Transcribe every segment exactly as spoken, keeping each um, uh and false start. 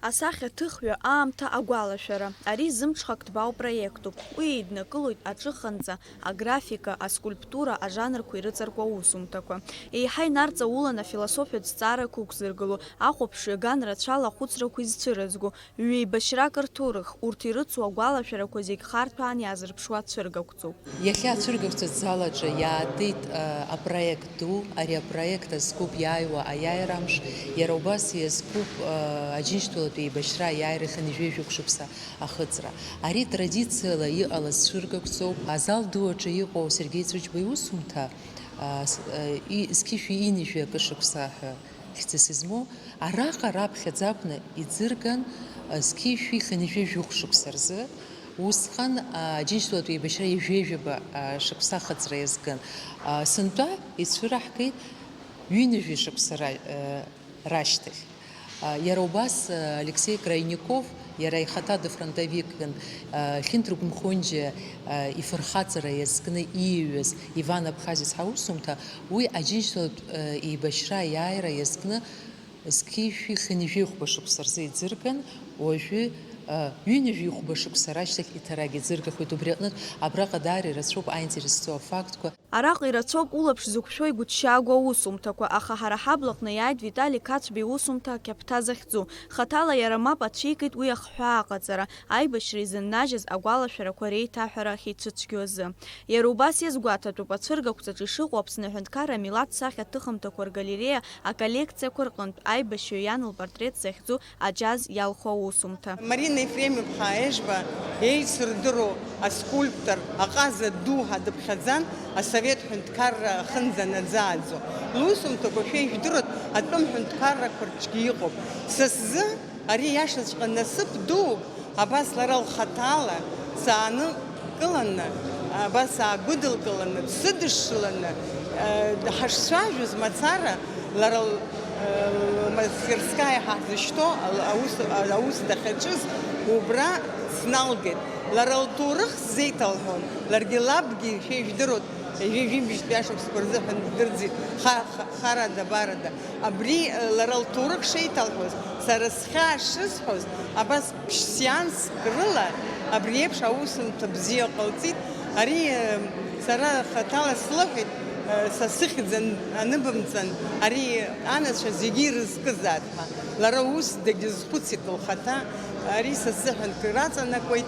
Асахьаҭыхҩы аамҭа агәалашәара. Ари зымҽхак ҭбаау проектуп. Уи еиднакылоит аҿыханҵа, аграфика, аскульптура ажанрқәа ирыҵаркуа аусумҭақәа. Еиҳа инарҵаулан афилософиатә зҵаарақәа ықәзыргыло, ахәаԥшҩы ган рацәала ахәыцрақәа изцәырызго, ҩеибашьрак рҭоурых, урҭ ирыцу агәалашәарақәа зегь харҭәаан иаазырԥшуа ацәыргақәҵоуп. Иахьа ацәыргақәҵатә залаҿы иаатит, э, апроект ду, ари апроект азкуп иааиуа аиааира амш, иара убас иазкуп, э, Аџьынџьтәылатәи еибашьра аиааира хынҩажәи жәохә шықәса ахыҵра. Ари традициала иҟалаз цәыргақәҵоуп. Азал ду аҿы иҟоу Сергеи Цәыџьба иусумҭа, э, с-, э, и-, зқьышәи ҩынҩажәи акы шықәса ҳәа хьӡыс измоу, араҟа раԥхьаӡа акәны иӡырган, э, зқьышәи хынҩажәи жәохә шықәса рзы. Усҟан, а, Аџьынџьтәылатәи еибашьра ҩажәи жәаба, а, шықәса ахыҵра иазкын. А, сынтәа ицәыраҳгеит ҩынҩажәи шықәса ра-, а, рашьҭахь. А, иара убас, а, Алексеи Крайников, иара ихаҭа дыфронтовикын, а, Хьынтыр Гәымхәынџьа, а, ифырхаҵара иазкны ииҩыз Иван Абхазиц ҳаусумҭа, уи Аџьынџьтәылатә, а, еибашьра аиааира иазкны зқьышәи хынҩажәи хәба шықәса рзы иӡырган, уажәы, а, ҩынҩажәи хәба шықәса рашьҭахь иҭарагь иӡыргахоит. Убри аҟнытә, абраҟа даара ирацәоуп аинтерес зҵоу афактқәа. Араҟа ирацәоуп улаԥш зықәшәо игәыҭшьаагоу аусумҭақәа, аха ҳара ҳаблаҟны иааит Витали Қацба иусумҭа Қьаԥҭа захьӡу. Хаҭала иара мап ацәикит уи ахҳәаа аҟаҵара, аибашьра изыннажьыз агәалашәарақәа реиҭаҳәара ахьицәыцәгьоу азы. Иара убас иазгәаҭатәуп, ацәыргақәҵаҿы ишыҟоу Аԥсны аҳәынҭқарра амилаҭ сахьа аҭыхымҭақәа ргалереиа аколлекциақәа рҟынтә аибашьҩы иан лпортрет захьӡу аџьаз иалху аусумҭа. Марина Ефрем-иԥҳа Ежьба еицырдыруа аскульптор, аҟаза ду ҳәа дыԥхьаӡан, асовет ҳәынҭқарра ахынӡанаӡааӡо. Лусумҭақәа шәеижәдыруеит, атәым ҳәынҭқаррақәа рҿгьы иҟоуп. Са сзы ари иашаҵәҟьа насыԥ дууп, абас лара лхаҭала саанылкыланы, абас саагәыдылкыланы, дсыдышшыланы, э, ҳашцәажәоз мацара, лара л-, э, лмастерскаиа ҳәа ҳзышьҭоу ал-, аус, аус дахьаҿыз убра сналгеит. Лара лҭоурых сзеиҭалҳәон, ларгьы лабгьы, шәеижәдыруеит, ҩажәи жәибжьтәи ашықәсқәа рзыҳәан ддырӡит, ха-, ха-, харада-барада. Абри, э, лара лҭоурых шеиҭалҳәоз, сара схьаа шысҳәоз, абас ԥшь-сеанск рыла абри еиԥш аусумҭа бзиа ҟалҵит. Ари, э, сара хаҭала слыҳәеит, э, са сыхьӡ ан-, аныбымҵан, ари анацәа зегьы ирызкызаап ҳәа. Лара ус дагьазхәыцит лхаҭа, ари са сзыҳәан кыр аҵанакуеит.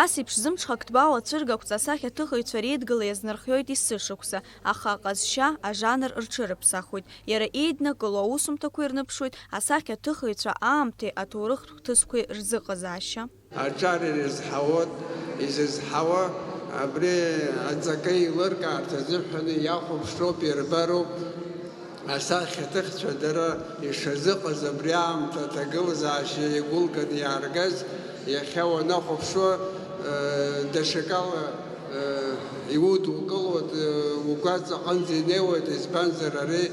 Ас еиԥш зымҽхак ҭбаау ацәыргақәҵа асахьаҭыхыҩцәа реидгыла иазнархиоит есышықәса, аха аҟазшьа, ажанр рҽырыԥсахуеит. Иара еиднакыло аусумҭақәа ирныԥшуеит асахьаҭыхыҩцәа аамҭеи аҭоурых хҭысқәеи рзыҟазаашьа. Аҿар ирызҳауан, изызҳауа абри аҵакы еилыркаарц азыҳәан иахәаԥшроуп, ирбароуп. Асахьаҭыхцәа дара ишазыҟаз абри аамҭа аҭагылазаашьа иагәылганы иааргаз, иахьа уанахәаԥшуа, э, даҽакала, э, иудукылоит, э, угәаҵа аҟынӡа инеиуеит, избанзар ари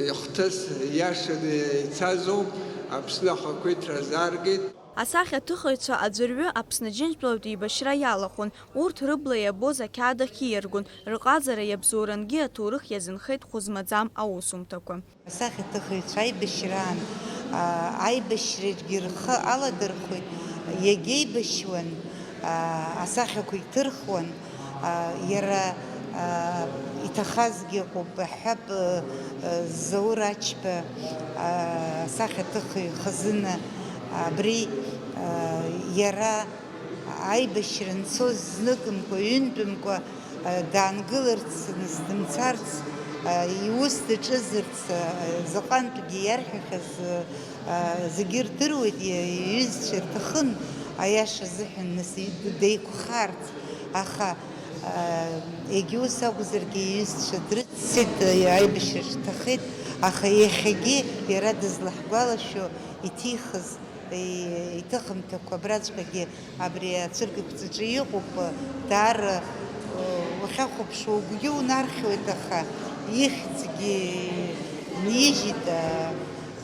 ихҭыс иашаны ицазоуп, Аԥсны ахақәиҭра азааргеит. Асахьаҭыхыҩцәа аӡәырҩы Аԥсны Џьынџьтәылатә еибашьра иалахәын, урҭ рыбла иабоз ақьаад ахь ииаргон, рҟазара иабзоурангьы аҭоурых иазынхеит хәы змаӡам аусумҭақәа. Асахьаҭыхыҩцәа аибашьраан, аа, аибашьрагьы рхы аладырхәит, иагьеибашьуан, аа, асахьақәа иҭырхуан, аа, иара, аа, иҭахазгьы ыҟоуп, аҳәап, э, Заур Ачба, аа, асахьаҭыхыҩ хазына, абри, аа, иара аибашьра анцоз зныкымкәа, ҩынтәымкәа, даангыларц, нас дымцарц, иус даҿызарц, заҟантәгьы иарҳәахьаз, зегьы рдыруеит, иҩызцәа рҭахын, аиаша азыҳәан, нас, деиқәхарц, аха, егьа ус акәзаргьы, иҩызцәа дрыццеит, аибашьра рҭахеит, аха иахьагьы иара дызлаҳгәалашәо, иҭихыз, и-, иҭыхымҭақәа абраҵәҟьагьы абри ацәыргақәҵаҿы иҟоуп, даара, уахьахәаԥшуа угәгьы унархьуеит, аха ихьӡгьы нижьит, а,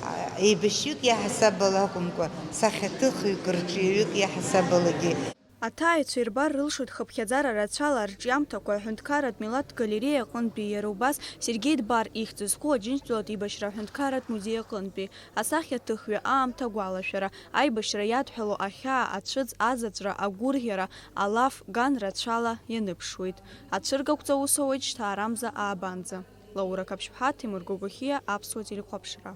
а, еибашьҩык иаҳасабала акәымкәа, сахьаҭыхҩык, рҿиаҩык иаҳасабалагьы. Аҭааҩцәа ирбар рылшоит хыԥхьаӡара рацәала арҿиамҭақәа аҳәынҭқарратә милаҭтә галереиа аҟынтәи, иара убас Сергеи Дбар ихьӡ зху Аџьынџьтәылатә еибашьра аҳәынҭқарратә музеи аҟынтәи. Асахьаҭыхҩы аамҭа агәалашәара, аибашьра иадҳәало ахьаа, ацәыӡ, азаҵәра, агәырӷьара, алаф, ган рацәала ианыԥшуеит. Ацәыргақәҵа ус ауеит шьҭаарамза аабанӡа. Лаура Қаԥшьԥҳа, Ҭемыр Гогохиа, Аԥсуа телехәаԥшра.